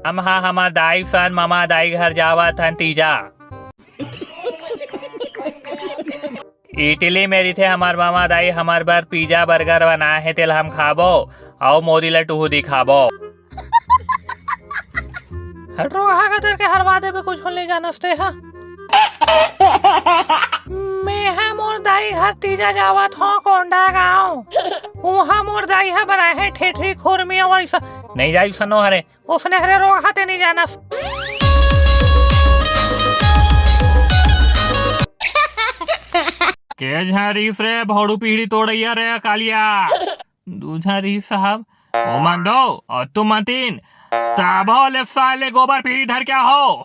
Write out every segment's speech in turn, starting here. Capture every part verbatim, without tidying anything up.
हम हा हमर दाई सन ममा दाई घर जावत हन तीजा। इटली में रहिथे हमर ममा दाई, हमर बर पिज्जा बर्गर बनाए हे, तेला हम खाबो अउ मोदी ला टूहू दिखाबो। हट रो, आहा कतर के हरवा देबे, कुछ नहीं जानस ते हा। मेहा मोर दाई घर तीजा जावत हौं, कोंडागांव। उहाँ मोर दाई हा बनाए हे ठेठरी खुरमी अउ अइसा। नहीं जाई सनो हरे। उसने हरे रोग हाथे नहीं जानस। के झन रिहिस रे भौड़ू पीढ़ी तोड़ैया रे कालिया। दू झन रिहिस साहब, ओमन दो अउ तुमन तीन। तभो ले साले गोबर पीढ़ी धर के हो।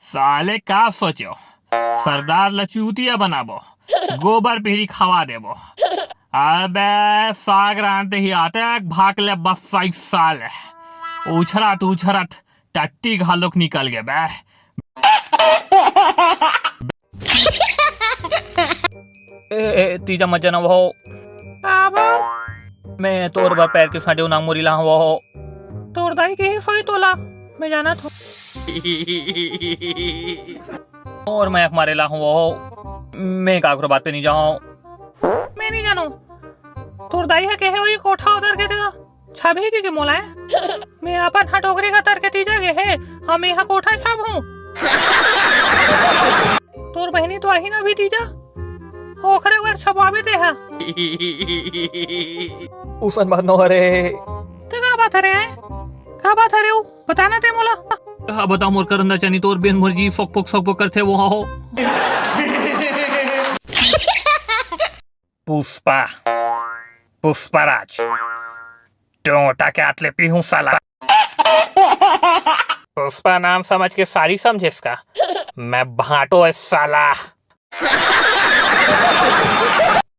साले का सोचो, सरदार ल चूतिया बनाबो, गोबर पीढ़ी खवा देबो। अबे साग रांधते ही आते भाग ले बस्साई साले। उछरत उछरत टट्टी घलोक निकल गे बे। ए, ए, तीजा मत जना वो। काबर? मैं तोर बर पैर के सांटे नांग मुरी लाहूं वो। तोर दाई के ही सोई तोला, मैं जानत हूं। और मैं अख मारे लाहूं वो। मैं काकरो बात पे नहीं जाऊं। मैं नहीं जानू। तोर दाई हा कहे होही कोठा उतर के तेला छाबही के, के मोला। मैं अपन हा डोकरी कतर के तीजा गे हे, अउ मैं हा कोठा छाबहूं। तोर बहिनी तो आही ना अभी तीजा, ओखरे बर छपवाबे ते हा। उसन बात नो हरे। ते का बात हरे? का बात हरे उ? बता ना ते मोला। का बताओ मोर करंदा चनी तोर Ben Murji folk folk folk folk करथे वो हो। पुष्पा, पुष्पराज, टोंटा के आतले पीहूं साला। पुष्पा नाम समझ के साली समझेस का? मैं भांटो है साला।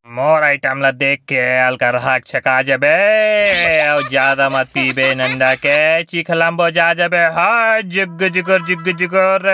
मोर आइटम ला देख के अलकरहा छका जबे, अउ ज्यादा मत पीबे नंदा के, चिखलम्बो जा जबे, हा जुग जुगर जुग जुगर।